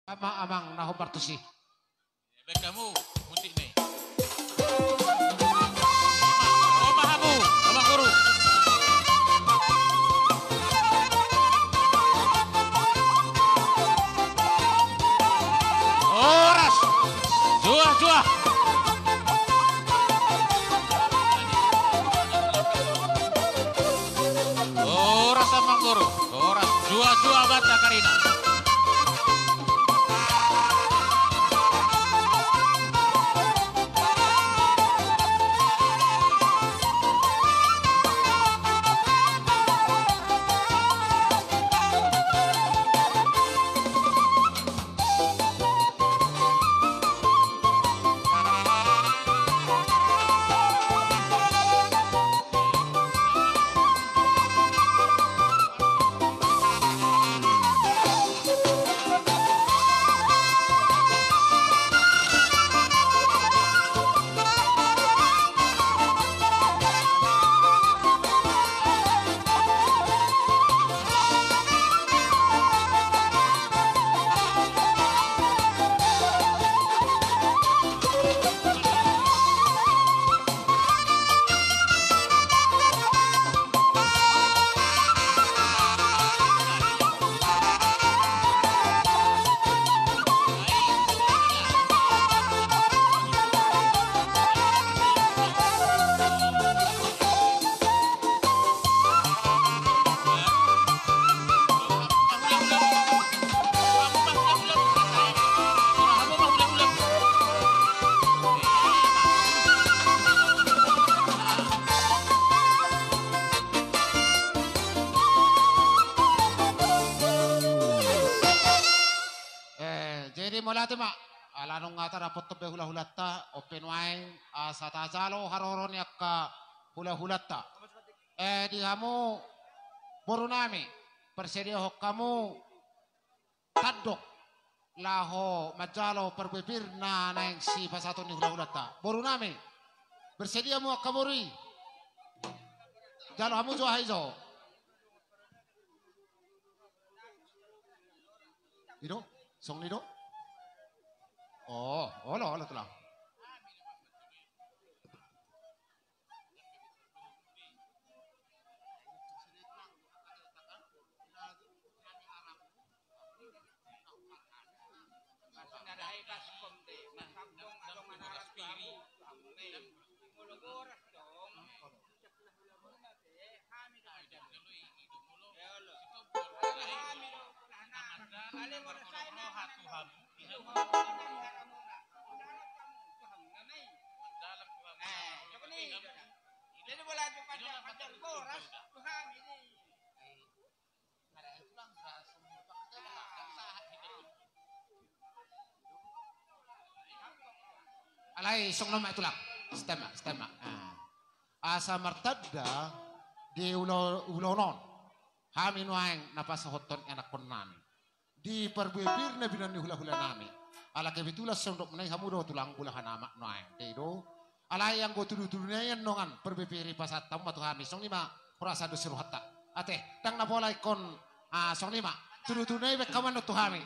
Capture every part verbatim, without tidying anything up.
Amang, amang na hombar tusi. Baen hamu musik ni. Oba hamu, amang guru. Horas. Juah, juah. Horas, amang guru. Horas. Juah, juah, banta karina. Eh, jadi mauliate ma, ala nunga tadapothon be hulahulanta, on pe nuaeng, asa tajalo haroro ni angka hulahulanta. Eh, di hamu borunami, parsadiahon hamu tandok laho manjalo parbue pir na naeng sipasahaton ni hulahulanta. Borunami, bersedia hamu angka boru i? Jalo hamu jo aha i jo. I do? Songon i do? Oh, olo, olo, tulang. Alai songon on ma, tulang. Stem ma, stem ma. Ah. Asa martanda di ula-, ulaon on, hami nuaeng na pasahathon ianakhonnami di parbue pir na binahen ni hulahulanami. Ala kebetulan songon dok muna i, hamu do tulang bulahan amak nuaeng, i do. Alai anggo tudutudu nai annon, parbue pir i pasahat hamu ma tu hami, songon i ma, horas do sirohanta. Ate, ndang na pola ingkon, ah, songon i ma, tudutudu nai baen hamu annon tu hami.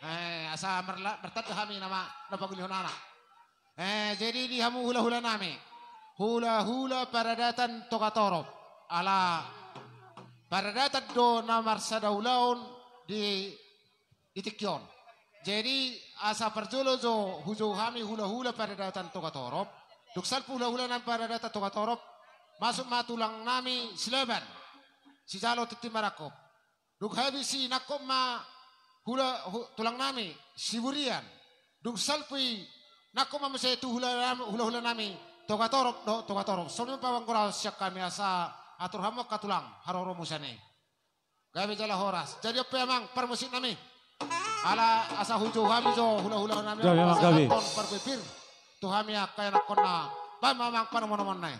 Eh, asa marla-, martanda hami nama na pangulihonana. Eh, jadi di hamu hulahulanami, hulahula paradatan Togatorop, ala paradatan do na marsada ulaon di, di tingki on. Jadi asa parjolo jo hujou hami hulahula paradatan Togatorop, dung salpu hulahulanami paradatan Togatorop, masuk ma tulangnami Silaban, sijalo tintin marangkup. Dung habis i nangkok ma hula-, hu-, tulangnami Siburian. Dung salpu i nangkok ma muse tu hula-, hulahulanami Togatorop dohot Togatorop. Songon i ma panggoraon sian hami, asa atur hamu angka tulang haroromu sian i. Gabe jala horas. Jadi on pe amang parmusiknami. Ala asa hujou hami jo hulahulanami. Gabe amang, gabe. Pasahathon parbue pir tu hami angka ianakhonna. Baen ma amang panomunomuonna i.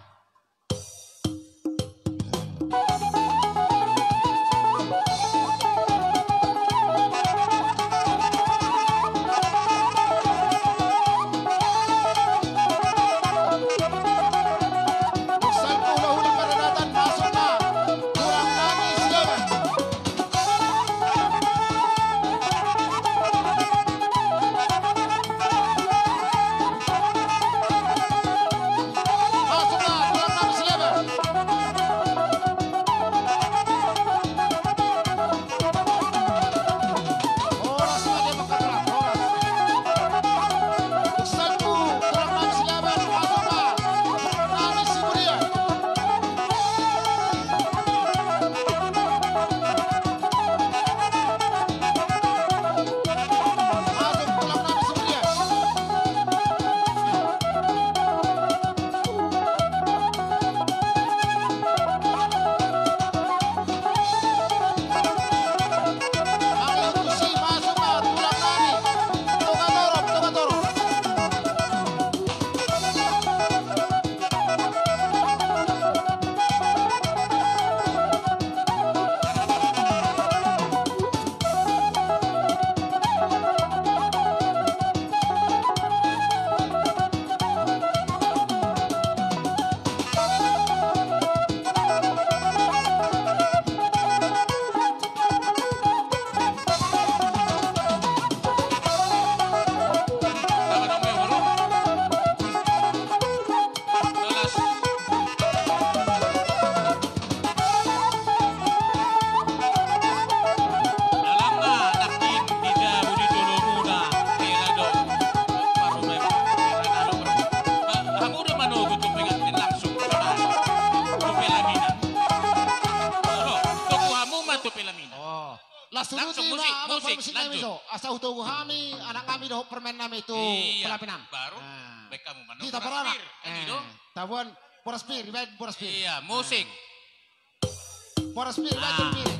Musik, parmusik nami lanjut. So, asa hutogu hami, anak nami dohot parumaen nami tu. Iya, pelaminan. Baru, nah, baen hamu manang hita boras pir, kan, eh, i do? Tabuan boras pir, dibaen boras pir. Iya, musik. Nah. Boras pir, dibaen, ah, boras pir.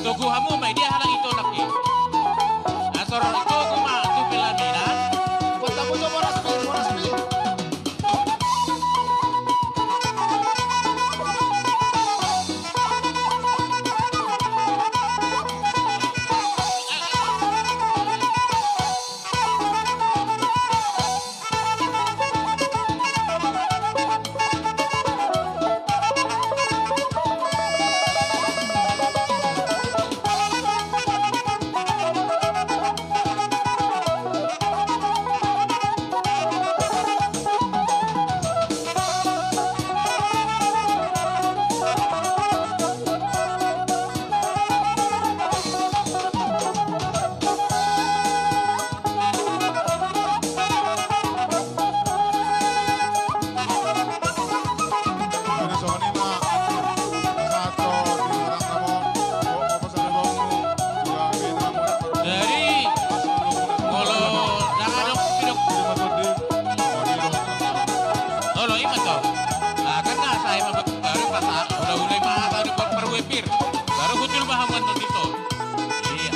Togu hamu ma i, dia halak i tolak i. Asor togu ma tu pelaminan. Buat hamu tu boras pir, boras pir. Jadi, molo dang adong pidok. Olo, ima to. Nah, kan na sae ma baru pas hula-hula ima asa di par-, parbue pir. Baru muncul ma hamu annon dito. Iya.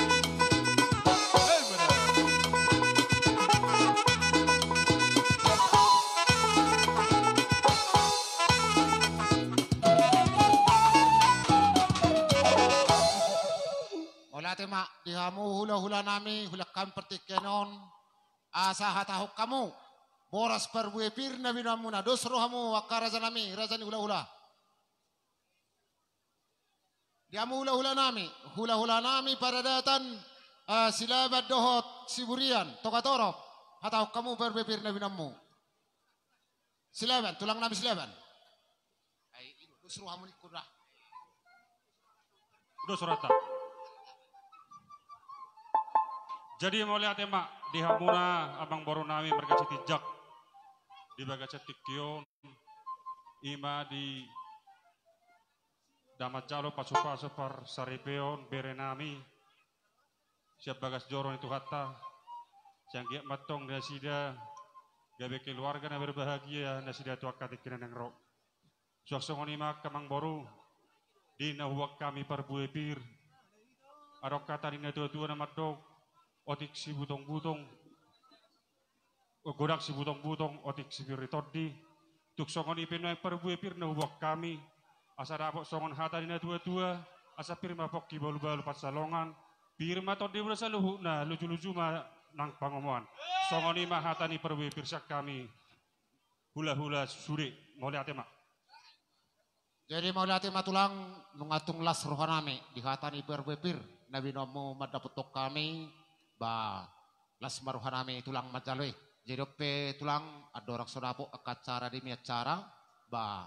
Mauliate ma di hamu hula-hula nami, hula hami partingkian on, asa hatahon hamu boras parbue pir na binoanmuna, dos rohamuna angka raja nami, raja ni hula-hula. Di hamu hula-hula nami, hula-hula nami paradatan, eh, Silaban dohot Siburian, Togatorop, hatahon hamu parbue pir na binoanmu. Silaban, tulang nami Silaban. Ai, i do, dos rohamu ningku da. Dos rohanta. Jadi mauliate ma di hamuna amangboru nami marga Sitinjak di bagasan tingki on. Ima di na manjalo pasu-pasu parsaripeon bere nami sian bagas joro ni Tuhanta. Sai anggiat ma antong nasida gabe keluarga na berbahagia nasida tu angka tingki na naeng ro. Suang songon i ma angka amangboru, di na huboan hami parbue pir, adong hata ni natua-tua na mandok, otik sibutong-butong, godang sibutong-butong, otik sipir ni tondi. Tung songon i pe nuaeng parbue pir na huboan hami, asa dapot songon hata ni natua-tua, asa pir ma pongki, balu-balu pansalongan, pir ma tondi muna saluhutna, luju-luju ma nang pangomoan. Songon i ma hata ni parbue pir sian hami hula-hula sude. Mauliate ma. Jadi mauliate ma tulang, nunga tung las roha nami di hata ni parbue pir na binoanmu mandapothon hami, ba las ma roha nami tulang manjalo i. Jadi on pe tulang, andorang so dapot angka acara di mi acara, ba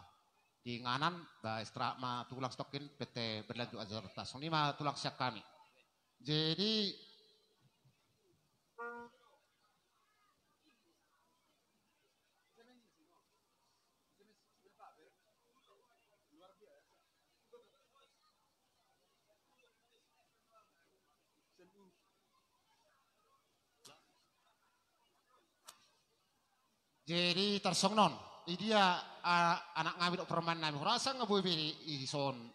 di inganan, ba istirahat ma tulang satongkin, pette berlanjut acaranta. Songon i ma tulang sian hami. Jadi Jadi tarsongon on, i dia, a, anak nami dohot parumaen nami, hurasa nga boi be i son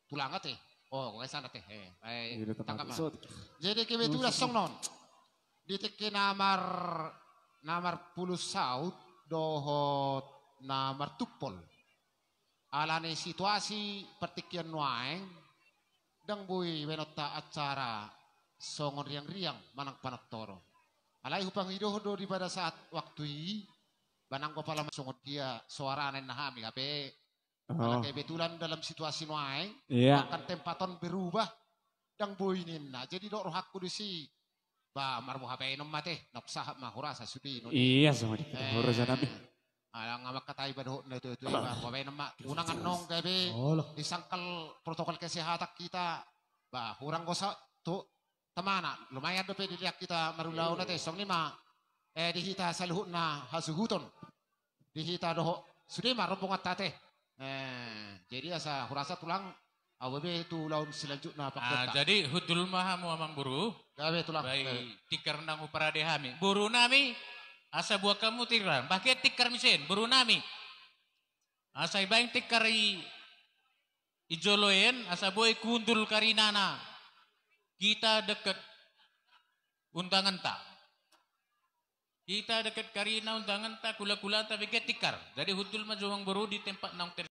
tulang ate. O, gogai sana te. Eh, eh, tangkap ma. Jadi kebetulan songon on. Di tingki na mar, na marpulus saut dohot na martumpol. Ala ni situasi partingkian nuaeng, ndang boi baenonta acara songon riang-riang manang panontoron. Alai hupangido do di pada saat waktu i, ba nanggo pala songon dia soarana inna hami, hape ala kebetulan dalam situasi nuaeng, iya, bahkan tempat on berubah, ndang boi ninna. Jadi dok rohangku disi, ba marboha baenon ma te, naung sahat ma hurasa sude i. Iya, songon i. Eh, hurasa nami. Ala nga mangkatai ba dohot natua-tua i, ba marboha baenon ma. Unang annon gabe disangkal protokol kesehatan hita, ba hurang gosa tu tamana, lumayan dope dilehon hita marulaon ate, songon i ma, eh, di hita saluhutna hasuhuton. Di hita dohot sude ma rombonganta ate. Eh, jadi asa hurasa tulang, Au be tu ulaon selanjutna, Pak Kota. Jadi hundul ma hamu, Amangboru. Gabe tulang. Baik, tikar nang huparade hami. Boru nami, asa buat hamu tikar. Bah, ke tikar muse, boru nami. Asa ibaen tikar i, i jolo en, asa boi hundul karinana. Kita dekat undanganta. Kita dekat karina undanganta, kula-kulanta, bege tikar. Jadi hundul ma jo, Amangboru, di tempat naung ter-